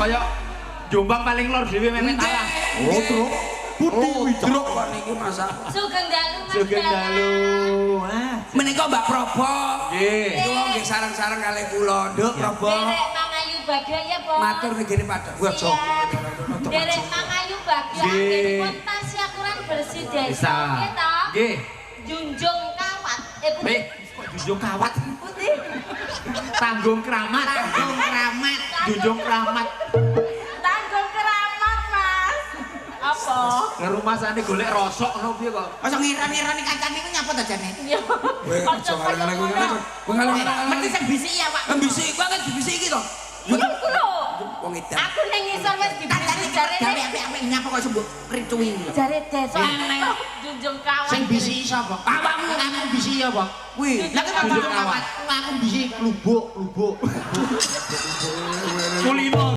Kaya Jombang paling lor dhewe memet kalah. Oh, truk. Putih Oh, kuwi, Cok. truk kok niki masa. Sugeng dalu, Mas. Sugeng Dalang. dalu. Ah. Menika Mbak Probo. Nggih. Niku wong nggih sareng-sareng kalih kula, Nduk Probo. Derek Mangayu Bagyo ya, Po. Matur ngene padha. Wah, Siap. Derek Mangayu Bagyo Nggih. anggenipun tasyakuran bersih desa Bisa. nggih to. Nggih. Junjung kawat. Eh putih. Eh, kok junjung kawat? Putih. Tanggung keramat. Tanggung keramat. Junjung keramat. Tanggung keramat, Mas. Apa? Ngerumasane golek rosok ngono piye kok? Masa ngira-ngirani kancane iku nyapa ta jane? Iya. Kowe aja ngaleng-ngaleng kowe ngaleng. Kowe ngaleng-ngaleng. Mesti sing bisiki awak. Ambisi, kowe kan dibisiki iki to. Iya iku lho. Wong edan. Aku ning ngisor wis Kancane dibisiki iki jarene. gawe apik-apik nyapa kok mbok ricuwi. Jare desa junjung kawat. Sing bisiki sapa? Awakmu. Aku bisiki apa? Kuwi. Lah kok Junjung kawat. Aku bisiki klubuk, klubuk. Kulino.